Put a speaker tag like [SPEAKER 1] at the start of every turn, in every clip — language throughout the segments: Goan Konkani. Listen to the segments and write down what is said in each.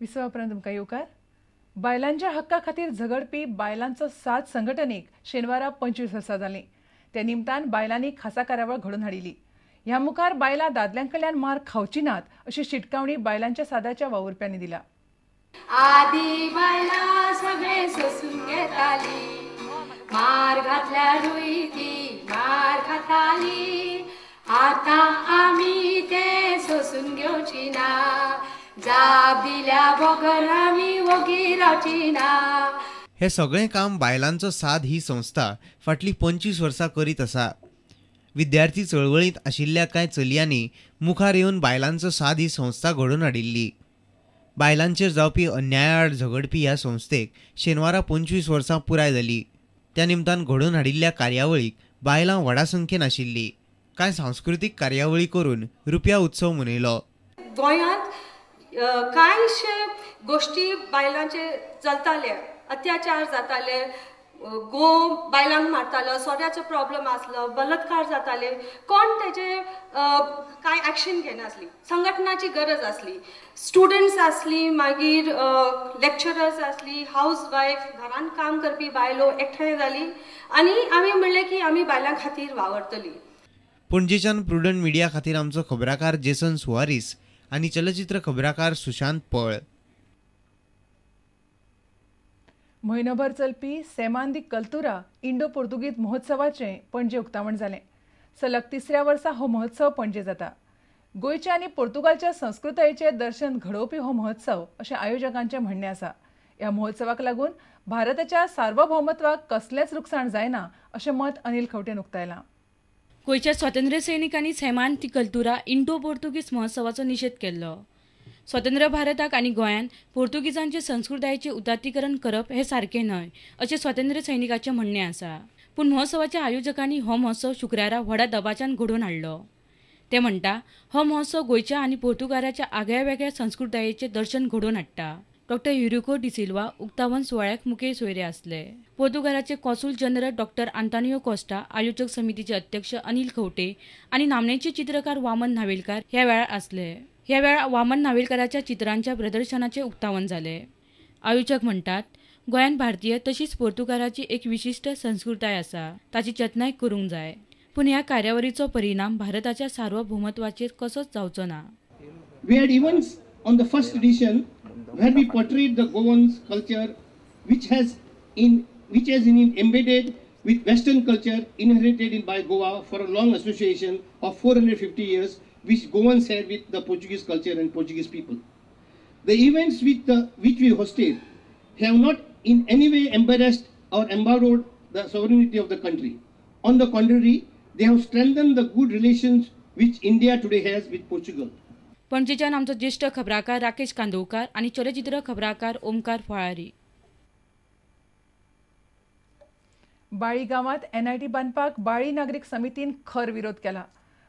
[SPEAKER 1] विसवा उपरांत तुमकां येवकार. बायलांच्या हक्का खातीर झगडपी बायलांचो साथ संघटनेक शेनवारा 25 वर्सां जालीं. त्या निमतान बायलांनी खासा कार्यावळ घडोवन हाडिल्ली. ह्या मुखार बायलां दादल्यां कडल्यान मार खावची नात अशी शिटकावणी बायलांच्या सादाच्या वावुरप्यांनी दिल्या.
[SPEAKER 2] आदी बायलां सगळें सोसून घेताली, मार घातल्यारूय ती मार खाताली. आतां आमी तें सोसून घेवची ना, जाप दिल्या बगर आमी वोगी रावची ना.
[SPEAKER 3] हे सगळें काम बायलांचो साद ही संस्था फाटलीं 25 वर्सां करीत आसा. विद्यार्थी चळवळींत आशिल्ल्या कांय चलयांनी मुखार येवन बायलांचो साद ही संस्था घडोवन हाडिल्ली. बायलांचेर जावपी अन्याया आड झगडपी ह्या संस्थेक शेनवारा 25 वर्सां पुराय जाली. त्या निमतान घडोवन हाडिल्ल्या कार्यावळीक बायलां व्हडा संख्येन आशिल्ली. कांय सांस्कृतीक कार्यावळी करून रुपया उत्सव मनयलो.
[SPEAKER 4] गोंयांत कांयशे गोश्टी बायलांचे चलताले, अत्याचार जाताले, गो बायलांक मारतालो, सोऱ्याचो प्रॉब्लम आसलो, बलात्कार जाताले. कोण तेजे कांय एक्शन घेनासली. संघटनाची गरज आसली. स्टुडंट्स आसली, मागीर लेक्चरर्स आसली, हावज वायफ, घरान काम करपी बायलो एकठांय जाली आनी आमी म्हणलें की आमी बायलां खातीर वावरतली.
[SPEAKER 3] पणजेच्यान प्रुडंट मिडिया खातीर आमचो खबराकार जेसन सुवारीस आनी चलचित्र खबराकार सुशांत पळ.
[SPEAKER 1] म्हयनोभर चलपी सेमान दी कल्तुरा इंडो पोर्तुगीज महोत्सवाचें पणजे उक्तावण जालें. सलग तिसऱ्या वर्सा हो महोत्सव पणजे जाता. गोंयच्या आनी पोर्तुगालच्या संस्कृतायेचें दर्शन घडोवपी हो महोत्सव अशें आयोजकांचें म्हणणें आसा. ह्या महोत्सवाक लागून भारताच्या सार्वभौमत्वाक कसलेंच लुकसाण जायना अशें मत अनिल खवटेन उक्तायलां.
[SPEAKER 5] गोंयच्या स्वातंत्र्य सैनिकांनी सेमान दी कल्तुरा इंडो पोर्तुगीज महोत्सवाचो निशेध केल्लो. स्वतंत्र भारताक आनी गोंयांत पोर्तुगीजांचे संस्कृतायेचें उदात्तीकरण करप हें सारकें न्हय अशें स्वातंत्र्य सैनिकाचें म्हणणें आसा. पूण महोत्सवाच्या आयोजकांनी हो महोत्सव शुक्रारा व्हडा दबाच्यान घडोवन हाडलो. ते म्हणटा हो महोत्सव गोंयच्या आनी पोर्तुगाराच्या आगळ्या वेगळ्या संस्कृतायेचें दर्शन घडोवन हाडटा. डॉक्टर युरिको डिसिल्वा उक्तावण सुवाळ्याक मुखेल सोयरे आसले. पोर्तुगालाचे कॉन्सूल जनरल डॉक्टर आंतोनियो कोस्टा, आयोजक समितीचे अध्यक्ष अनिल खवटे आनी नामनेचे चित्रकार वामन नावेलकार ह्या वेळार आसले. ह्या वेळार वामन नावेलकाराच्या चित्रांच्या प्रदर्शनाचें उक्तावण जालें. आयोजक म्हणटात गोंयांत भारतीय तशीच पोर्तुगालाची एक विशिश्ट संस्कृताय आसा, ताची जतनाय करूंक जाय. पूण ह्या कार्यावळीचो परिणाम भारताच्या सार्वभौमत्वाचेर कसोच जावचो ना.
[SPEAKER 6] We had events on the first edition where we portrayed the Goan culture, which has in embedded with Western culture inherited in by Goa for a long association of 450 years, which Goans had with the Portuguese culture and Portuguese people. The events which we hosted have not in any way embarrassed or embargoed the sovereignty of the country. On the contrary, they have strengthened the good relations which India today has with Portugal.
[SPEAKER 5] पणजेच्यान आमचो ज्येश्ठ खबराकार राकेश कांदोळकार आनी चलचित्र खबराकार ओमकार फळारी.
[SPEAKER 1] बाळी गांवांत एनआयटी बांदपाक बाळी नागरीक समितीन खर विरोध केला.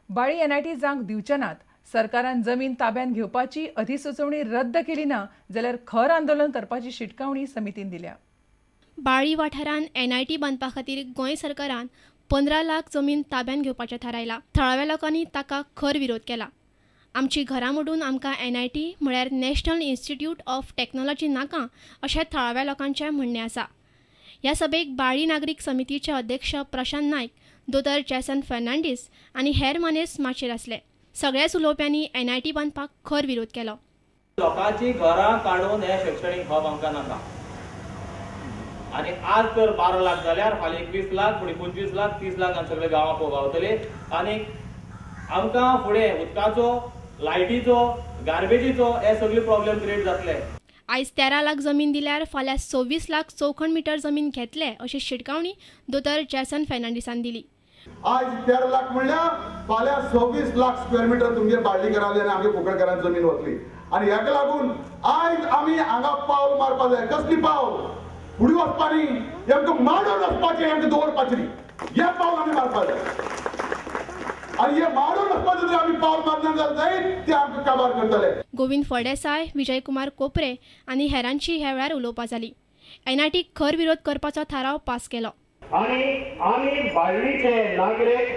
[SPEAKER 1] बाळी एनआयटी जावंक दिवचे नात, सरकारान जमीन ताब्यांत घेवपाची अधिसुचोवणी रद्द केली ना जाल्यार खर आंदोलन करपाची शिटकावणी समितीन दिल्या.
[SPEAKER 7] बाळी वाठारांत एनआयटी बांदपा खातीर गोंय सरकारान 15 लाख जमीन ताब्यांत घेवपाचें थारायलां. थळाव्या लोकांनी ताका खर विरोध केला. आमची घरां मोडून आमकां एनआयटी म्हळ्यार नॅशनल इन्स्टिट्यूट ऑफ टॅक्नॉलॉजी नाका अशें थळाव्या लोकांचें म्हणणें आसा. ह्या सभेक बाळी नागरीक समितीचे अध्यक्ष प्रशांत नायक, दोतोर जेसन फर्नांडीस आनी हेर मानेस्त माचयेर आसले. सगळ्याच उलोवप्यांनी एनआयटी बांदपाक खर विरोध केलो.
[SPEAKER 8] लोकांची घरां काडून हे शिक्षणीक हब आमकां नाका. आनी आज तर 12 लाख जाल्यार फाल्यां 21 लाख, फुडें 25 लाख, 30 लाख आनी सगळे गांवां पोगावतले. आनी आमकां फुडें उदकाचो, लायटीचो, गार्बेजीचो हे सगळे प्रॉब्लेम क्रिएट जातले.
[SPEAKER 7] आयज 13 लाख जमीन दिल्यार फाल्यां 26 लाख चौखण मिटर जमीन घेतले अशी शिटकावणी दोतोर जेसन फर्नांडीसान दिली.
[SPEAKER 9] आज 13 लाख म्हणल्यार फाल्यां 26 लाख स्क्वेअर मिटर तुमगे बाळ्ळीकरांली आनी आमगे कुंकळकरांनी जमीन वतली. आनी हेका लागून आयज आमी हांगा पावल मारपा जाय. कसली पावल? फुडें वचपा न्ही, आमकां मांडून वचपाचें, आमकां दवरपाचें न्ही. हें पावल आमी मारपा जाय. आनी हें मांडून वचपाचें जर आमी पावल मारना जाल्यार जायत ते आमकां काबार करतले.
[SPEAKER 7] गोविंद फळदेसाय, विजयकुमार कोपरे आनी हेरांची ह्या वेळार उलोवपां जालीं. एनआयटीक खर विरोध करपाचो थाराव पास केलो.
[SPEAKER 10] आनी आमी बाळ्ळीचे नागरीक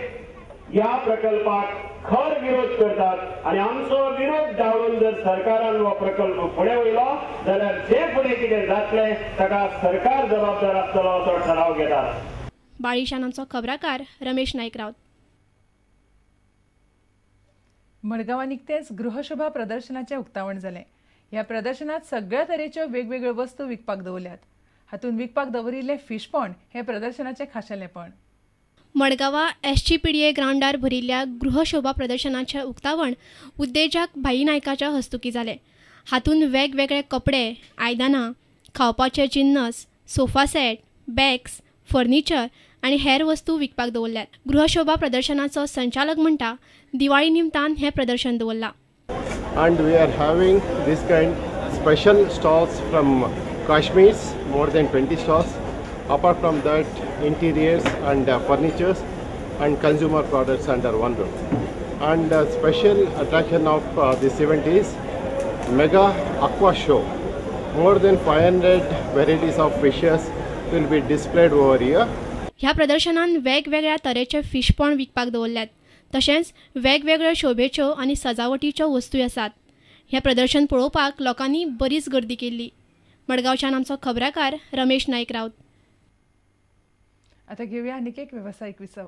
[SPEAKER 10] ह्या प्रकल्पाक खर विरोध करतात आनी आमचो विरोध दावून जर सरकारान हो प्रकल्प फुडें वयलो जाल्यार जे फुडें कितें जातलें ताका सरकार जबाबदार आसतलो असो ठराव घेतात.
[SPEAKER 7] बाळीशान आमचो खबराकार रमेश नायक राऊत.
[SPEAKER 1] मडगांवां निकतेंच गृहशोभा प्रदर्शनाचें उक्तावण जालें. ह्या प्रदर्शनात सगळ्या तरेच्यो वेगवेगळ्यो वस्तू विकपाक दवरल्यात. हातूंत विकपाक दवरिल्लें फिश पॉन्ड हें प्रदर्शनाचें खाशेलेंपण.
[SPEAKER 7] मडगांवां SGPDA ग्रावंडार भरिल्ल्या गृहशोभा प्रदर्शनाचें उक्तावण उद्देजक भाई नायकाच्या हस्तुकीं जालें. हातूंत वेगवेगळे कपडे, आयदनां, खावपाचे जिन्नस, सोफा सेट, बॅग्स, फर्निचर आनी हेर वस्तू विकपाक दवरल्यात. गृहशोभा प्रदर्शनाचो संचालक म्हणटा, दिवाळी निमतान हें प्रदर्शन दवरलां.
[SPEAKER 11] And we are having this kind special stalls from Kashmir, more than 20 stalls. Apart from that, interiors and furnitures and consumer products under one roof. And special attraction of this event is Mega Aqua Show. More than 500 varieties of fishes will be displayed over here.
[SPEAKER 7] ह्या प्रदर्शनान वेगवेगळ्या तरेचे फिश पॉन्ड विकपाक दवरल्यात. तशेंच वेगवेगळ्यो शोभेच्यो आनी सजावटीच्यो वस्तूय आसात. हें प्रदर्शन पळोवपाक लोकांनी बरीच गर्दी केल्ली. मडगांवच्यान आमचो खबराकार रमेश नायक राऊत.
[SPEAKER 1] आता घेऊया आनीक एक वेवसायीक विसव.